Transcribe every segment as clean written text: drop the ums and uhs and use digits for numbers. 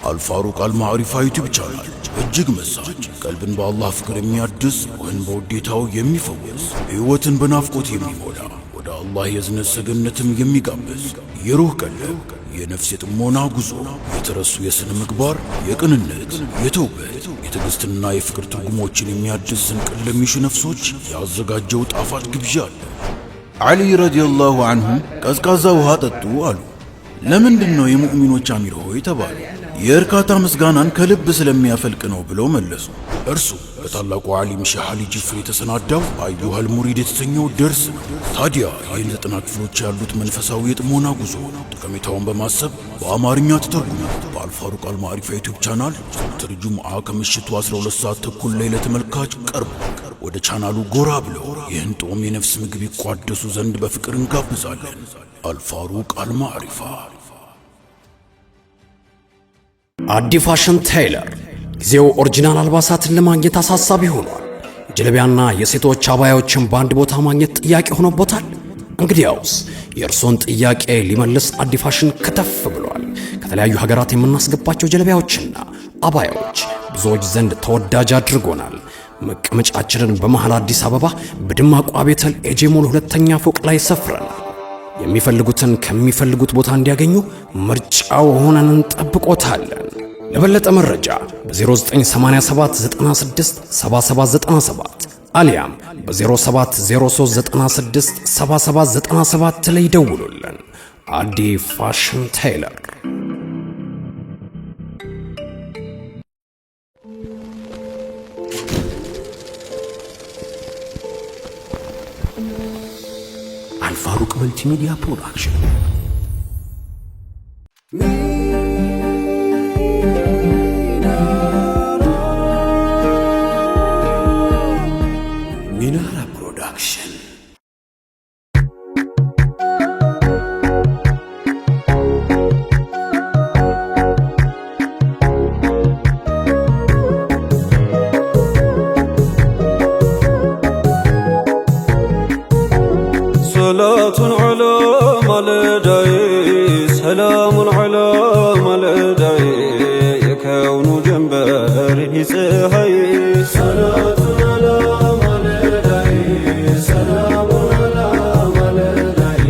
አልፋሩቅ አልማዕሪፋ ዩቲዩብ ቻናል እጅግ መሳጭ፣ ቀልብን በአላህ ፍቅር የሚያድስ፣ ሩህን በውዴታው የሚፈውስ፣ ሕይወትን በናፍቆት የሚሞላ፣ ወደ አላህ የእዝነት ሰገነትም የሚጋብዝ የሩህ ቀለብ፣ የነፍስ የጥሞና ጉዞ፣ የተረሱ የሥነ ምግባር፣ የቅንነት፣ የተውበት፣ የትዕግሥትና የፍቅር ትርጉሞችን የሚያድስ ስንቅን ለሚሹ ነፍሶች ያዘጋጀው ጣፋጭ ግብዣ አለ። ዓሊ ረዲየላሁ አንሁ ቀዝቃዛ ውሃ ጠጡ አሉ። ለምንድን ነው የሙእሚኖች አሚር ሆይ ተባሉ። የእርካታ ምስጋናን ከልብ ስለሚያፈልቅ ነው ብለው መለሱ። እርሱ በታላቁ ዓሊም ሼህ አሊ ጅፍሪ የተሰናዳው አዩሃል ሙሪድ የተሰኘው ደርስ ነው። ታዲያ ይህን 90 ክፍሎች ያሉት መንፈሳዊ የጥሞና ጉዞ ጠቀሜታውን በማሰብ በአማርኛ ተተርጉሞ በአልፋሩቅ አልማዕሪፋ ዩቲዩብ ቻናል ዘወትር ጁምዓ ከምሽቱ 12 ሰዓት ተኩል ላይ ለተመልካች ቀርቧል። ወደ ቻናሉ ጎራ ብለው ይህን ጦም የነፍስ ምግብ ይቋደሱ ዘንድ በፍቅር እንጋብዛለን። አልፋሩቅ አልማዕሪፋ። አዲ ፋሽን ቴይለር፣ ጊዜው original አልባሳትን ለማግኘት አሳሳቢ ሆኗል። ጀለቢያና የሴቶች አባያዎችን በአንድ ቦታ ማግኘት ጥያቄ ሆኖቦታል። እንግዲያውስ የእርሶን ጥያቄ ሊመልስ አዲ ፋሽን ከተፍ ብሏል። ከተለያዩ ሀገራት የምናስገባቸው ጀለቢያዎችና አባያዎች ብዙዎች ዘንድ ተወዳጅ አድርጎናል። መቀመጫችንን በመሃል አዲስ አበባ በደማቋ ቤተል ኤጄ ሞል ሁለተኛ ፎቅ ላይ ሰፍረናል። የሚፈልጉትን ከሚፈልጉት ቦታ እንዲያገኙ ምርጫው ሆነን እንጠብቆታለን። ለበለጠ መረጃ በ0987 96 7797 አሊያም በ0703 96 7797 ላይ ደውሉልን። አዲ ፋሽን ቴይለር። አልፋሩቅ መልቲሚዲያ ፕሮዳክሽን። ሚናራ ፕሮዳክሽን። ሰላቱን ዐላ ማለዳዬ፣ ሰላሙን ዐላ ማለዳዬ፣ የከውኑ ጀንበር ፀሐይ፣ ሰላቱን ዐላ ማለዳዬ፣ ሰላሙን ዐላ ማለዳዬ፣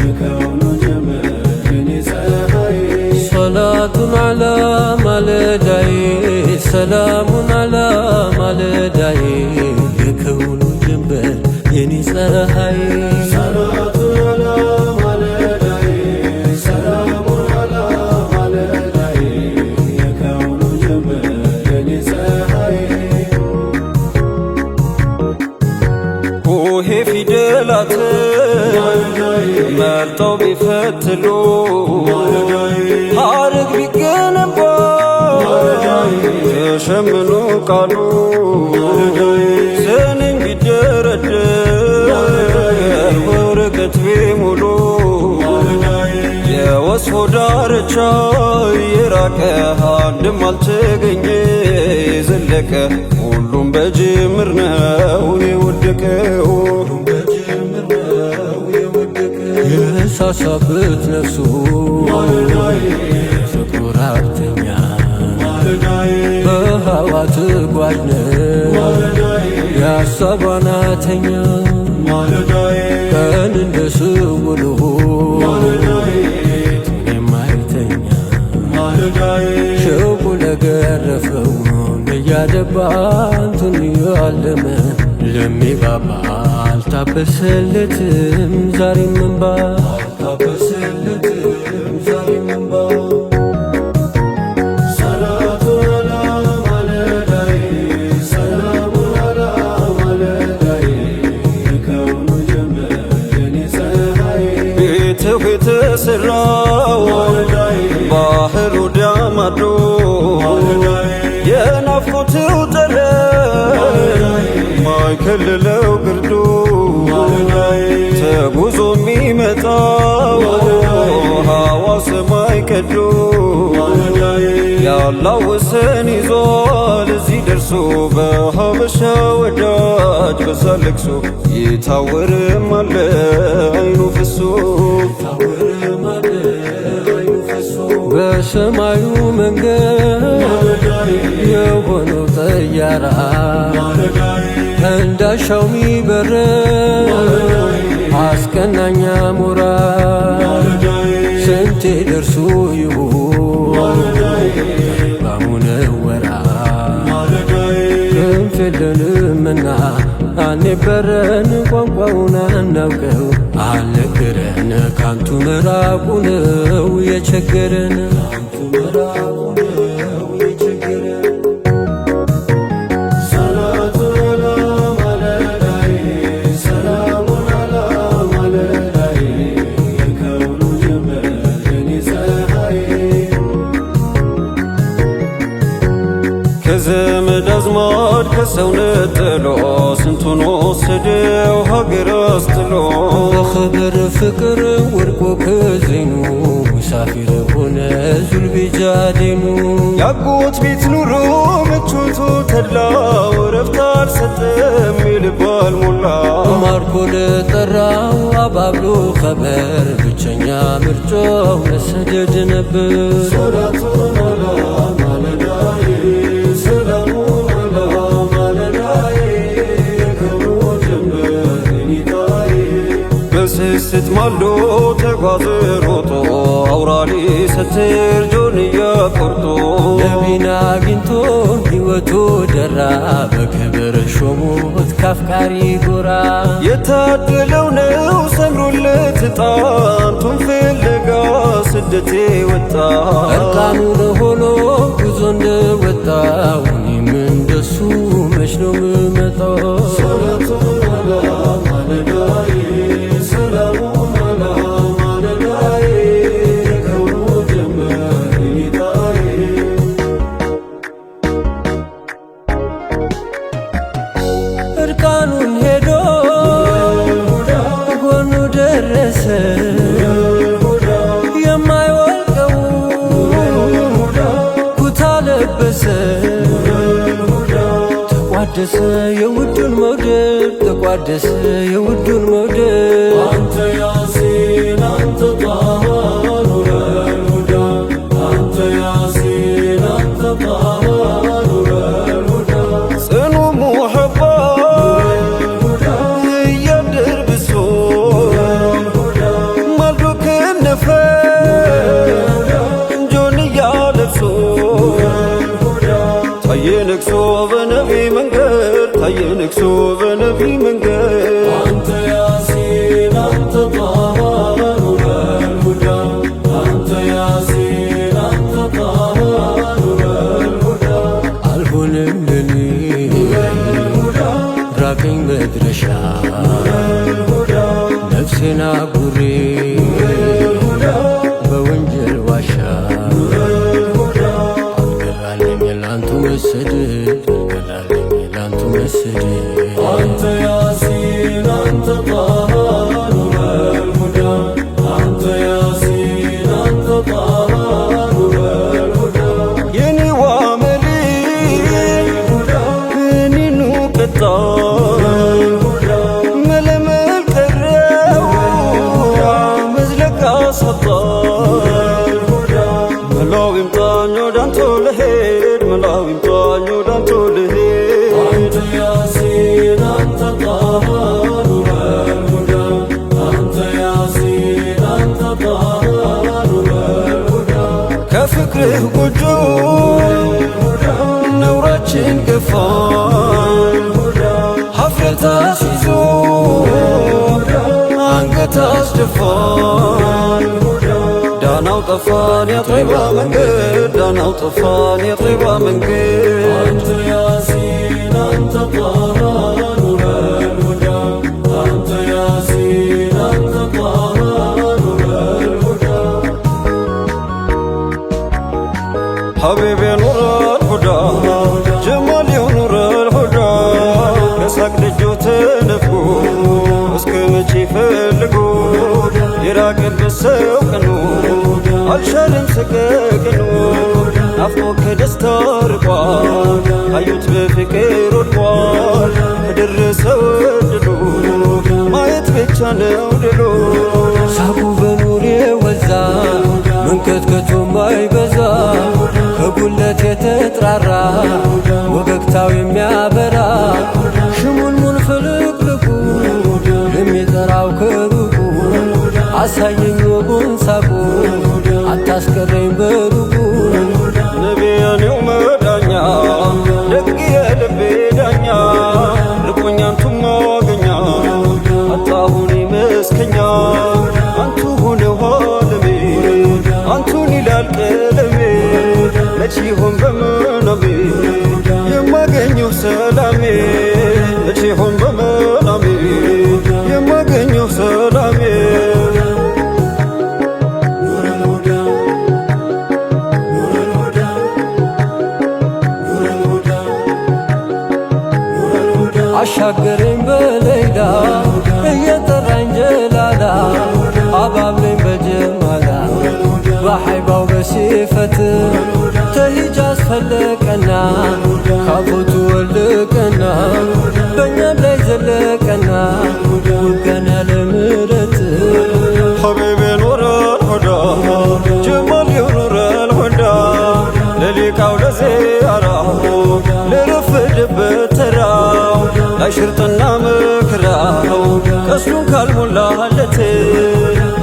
የከውኑ ጀንበር ፀሐይ፣ ሰላቱን ዐላ ማለዳዬ፣ ሰላሙን ዐላ ማለዳዬ፣ የከውኑ ጀንበር የኔ ፀሐይ፣ ሰላቱን ዐላ ማለዳዬ፣ ሰላሙን ዐላ ማለዳዬ፣ የከውኑ ጀንበር የኔ ፀሐይ፣ ሆሄ ፊደላት መርጠው ቢፈትሉ፣ ሐረግ ቢገነባ ተሸምኖ ቃሉ፣ ስንኝ ቢደረደር ወረቀት ቢሙሉ፣ የወስፎ ዳርቻ የራቀ አንድም አልተገኘ የዘለቀ፣ ሁሉም በጅምር ነው የወደቀው። የሳሳበት ነፍሱ ፍቅሩ ራብተኛ፣ በሃዋ ትጓዥ ነው የሀሳቧ ናተኛ፣ ቀን እንደ ስውሎ የማይተኛ፣ ሸውቁ ለገረፈው እያደባ እንቱን እያለመ ለሚባባ አልታበሰለትም ዛሬም እንባ፣ አልታበሰለትም ዛሬም እንባ። ሰላቱን ዐላ ማለዳዬ፣ ሰላሙን ዐላ ማለዳዬ፣ የከውኑ ጀንበር የኔ ፀሐይ፣ ቤትህ የተሠራው ባህሩ ዳማዶ፣ የናፍቆትው ጠረን ማይከልለው ግርዶ፣ ተጉዞ የሚመጣው ሀዋ ሰማይ ቀዶ፣ ያላህ ወሰን ይዟል እዚህ ደርሶ፣ በሀበሻ ወዳጅ በዛ ለቅሶ ይታወርም አለ አይኑ ፈሶ። በሰማዩ መንገድ የሆነው ጠያራ እንዳሻው ሚበረው አስቀናኛ ሞራ ስንቴ ደርሶ ይሆን ባሙነወራ ክንፍ የለንምና አንበረን ቋንቋውን አናውቀው አልነገረን ካንቱ መራቁ ነው የቸገረን ካንቱ መራቁ ነው የቸገረን። ከዘመድ አዝማድ ከሰው ነጥሎ ስንቱን ወሰደው ሀገር አስጥሎ። በኽብር ፍቅር ወድቆ ከዘይኑ ሙሳፊር ሆነ ዙልቢጃዴኑ። ያጎት ቤት ኑሮ ምቾቱ ተድላው እረፍት አልሰጠም ይልባል ሞላ። ማርኮ ለጠራው አባብሎ ኸበር ብቸኛ ምርጫው መሰደድ ነበር። ሰላቱን አላ ማለዳዬ፣ ሰላሙን አላ ማለዳዬ፣ የከውኑ ጀንበር ኒጣዬ። በስስት ማልዶ ተጓዘ ሮጦ አውራሊ ስትር ጆንያ ቆርጦ። ነቢን አግኝቶ ሕይወቱ ደራ በክብር ሾሙት ካፍቃሪ ጎራ። የታደለው ነው ሰምሮለት ጣንቱን ፍለጋ ስደቴ ወጣ። እርቃኑን ሆኖ ጉዞ እንደወጣው እኔም እንደሱ መች ነው ምመጣው? ሰላቱን አላ ማለዳዬ፣ ሰላሙን አላ ማለዳዬ፣ የከውኑ ጀንበር ኒጣዬ። እርቃኑን ሄዶ ጎኑ ደረሰ የማይወልቀው ኩታ ለበሰ ተቋደሰ የውዱን መውደድ ተቋደሰ የውዱን መውደድ። አንተ ያሲን አንተ ጣሃ ኑረል ሁዳ፣ አንተ ያሲን አንተ ጣሃ ኑረል ሁዳ። ጽኑ ሙሐባ እያደር ብሶ ማልዶ ከነፈ ጆንያ ለብሶ ታየ ነግሶ በነቢ መንገድ፣ ታየ ነግሶ በነቢ መንገድ። አንተ ያሲን አንተ ጣሃ ኑረል ሁዳ፣ አንተ ያሲን አንተ ጣሃ ኑረል ሁዳ። አልሆንም ለኔ ራቀኝ መድረሻ ነፍሴን አጉሬ በወንጀል ዋሻ አልገራለኝ ላንቱ መሰደድ አልገራለኝ ላንቱ መሰደድ። አንተ ያሲን አንተ ጣሃ ኑረል ሁዳ፣ አንተ ያሲን አንተ ጣሃ ኑረል ሁዳ። የኔዋ መሪ እኔኑ ቀጣ መለመል ቀረው መዝለቅ አሳጣ። መላው ይምጣኝ ወደ አንተ ልሄድ፣ መላው ይምጣኝ ወደ አንተ ልሄድ። አንተ ያሲን አንተ ጣሃ ኑረል ሁዳ፣ አንተ ያሲን አንተ ጣሃ ኑረል ሁዳ። ከፍቅርህ ጎጆ ነውራችን ገፋ ሀፍረት አስይዞ አንገት አስደፋን። ዳናው ጠፋን የጠይባ መንገድ፣ ዳናው ጠፋን የጠይባ መንገድ። አንተ ያሲን አንተ ጣሃ ኑረል ሁዳ፣ አንተ ያሲን አንተ ጣሃ ኑረል ሁዳ። ሐቢቢ ኑረል ሁዳ፣ ጀማል ኑረል ሁዳ፣ ከሳቅ ደጆ ተነፍጎ እስከ መቼ ፈልጎ የራቀበት ሰው ቀኑ አልሻለም ሰቀቀኑ። ናፍቆ ከደስታ ርቋል አዩት በፍቅር ወድቋል። ከደረሰው እድሉ ማየት ብቻ ነው ድሉ። ሳቁ በኑሬ ወዛ መንከ ውሸት ከቶ ማይበዛ ከጉለት የተጥራራ ወገግታው የሚያበራ ሽሙልሙል ፍልቅልቁ የሚጠራው ከሩቁ አሳየኝ ወጉን ሳቁ አታስቀረኝ በሩቁ። ነቢያኔው መዳኛ፣ ደግ የልቤ ዳኛ፣ ርቆኝ አንቱ ማገኛ አጣሁኔ መስከኛ። አንቱ ሆነው ዓለሜ፣ አንቱን ይላል ቀለሜ። መች ይሆን በምናቤ የማገኘው ሰላሜ? መች ይሆን በምናቤ የማገኘው ሰላሜ? አሻገረኝ በሌላ እየጠራኝ ጀላላ፣ አባብለኝ በጀማላ በሓይባው በሲፈት፣ ተሂጃዝ ፈለቀና ካፎቱ ወልቀና በእኛም ላይ ዘለቀና ውጋን ያለ ምረት። حبيبي نور الهدى، جمالي نور الهدى، ለሊቃው ለዚያራው ለረፈደበት ተራው ላይ ሽርጥና መከራው ቀስሉን ካልሞላለት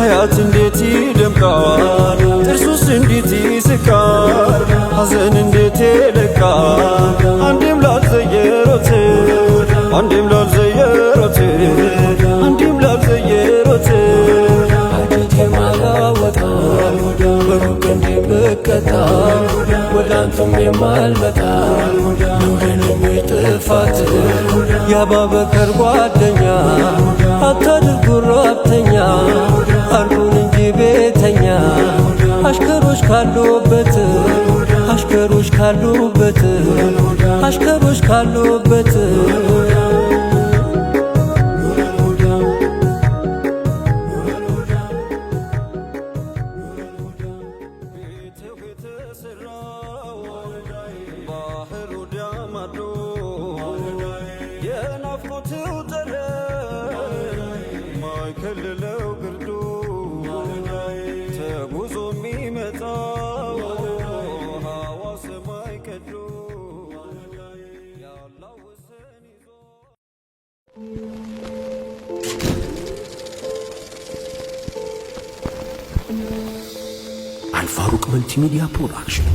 ሀያት እንዴት ይደምቃል? ጥርሱስ እንዴት ይስቃል? ሐዘን እንዴት ይለቃል? አንዴም ላልዘየሮት፣ አንዴም ላልዘየሮት፣ አንዴም ላልዘየሮት። አጀቴ ማላወጣ በሩቅ እንዲመቀጣ ወደ አንቱም የማልመጣ ኑረንም ጥፋት የአባበከር ጓደኛ አታድርጉ ራብተኛ፣ አርጉን እንጂ ቤተኛ አሽከሮች ካሉበት፣ አሽከሮች ካሉበት፣ አሽከሮች ካሉበት። ቤትህ የተሰራው ባህሩ ዳማዶ የናፍቆትው ጠረን ማይከልለው ግርዶ ተጉዞ የሚመጣው ሀዋ ሰማይ ቀዶ ያላው ወሰን ይዞ። አልፋሩቅ Multimedia Production.